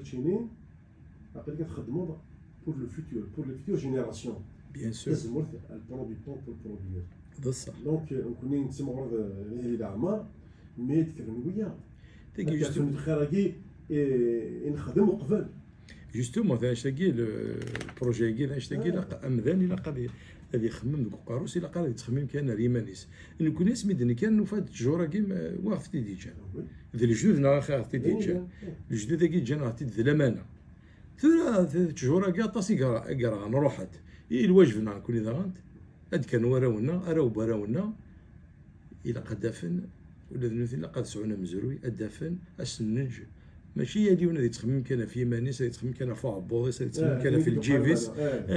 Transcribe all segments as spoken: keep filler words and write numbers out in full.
Cini, aql-ik ad txeddmeḍ pour le futur, pour les futures générations. Bien sûr. Tazemmurt, elle produit pas pour produire. D ṣṣeḥ. Donc, euh, nekkni nettimɣur d, di leɛmer, mais ad d-kkren wiyaḍ. Tagi, ad d-kkren lxir-agi, eh, i nexdem uqbel. Justement, d anect-agi, le projet-agi, d anect-agi, ilaq, amdan ilaq ad, ad ixemmem deg uqerru-s, ilaq ad yettxemmim kan ar yiman-is. Nekkni asmi d-nekkan, nufa-d ttjur-agi, ma, wa ɣef t-id-yeǧǧan. D lejdud-nneɣ axir ɣef t-id-yeǧǧan. Lejdud-agi ǧǧan-aɣ-t-id d lamana. Tura, t-, ttjur-agi aṭas i ger-, i yerɣan, ruḥent. I lwajeb-nneɣ nekkni daɣen, ad d-kkren warraw-nneɣ, arraw n warraw-nneɣ, ilaq ad d-afen, ula d nutni ilaq ad sɛun amezruy, ad d-afen, ad sen-neǧǧ. Mačči yal yiwen ad yettxemmim kan ɣef yiman-is, ad yettxemmim kan ɣef uɛebbuḍ-is, ad yettxemmim kan ɣef lǧib-is.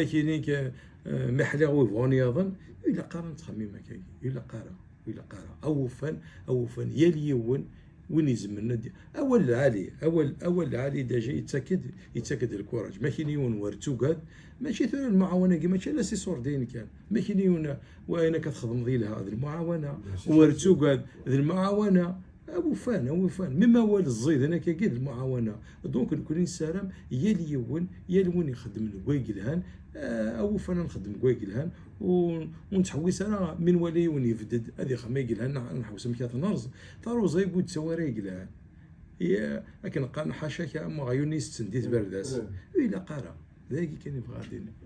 Akini kan, eh, ma ḥliɣ wi bɣun yaḍen, ur ilaq ara ad nettxemmim akkagi, ur ilaq ara, ur ilaq ara. Awufan, awufan, yal yiwen, win izemren ad d-, awal lɛali, awal, awal lɛali déjà yettak-d, yettak-d lkuraǧ. Ma kini yiwen wer tugad, mačči tura lmuɛawana-agi, mačči ala s iṣurdiyen kan. Ma kini yiwen, wa ayen akka txedmeḍ yelha, d lmuɛawana. Wer tugad, d lmuɛawana. Awufan, awufan. Même awal ẓiden akkagi d lmuɛawana. Donc, nekkni nessaram yal yiwen, yal win ixeddmen deg way yelhan, eh, awufan ad nxeddem deg way yelhan, u, ur nettḥewwis ara mi nwala yiwen yebded ad ixdem ay yelhan, ad nḥewwes amek ad t-nerẓ. Taruẓa-agi ur d-tawi ara ay yelhan. Ya, akken qqaren, ḥaca-k am uɣyul i itetten di tbardas. Ur ilaq ara. D ayagi kan i bɣiɣ ad d-iniɣ.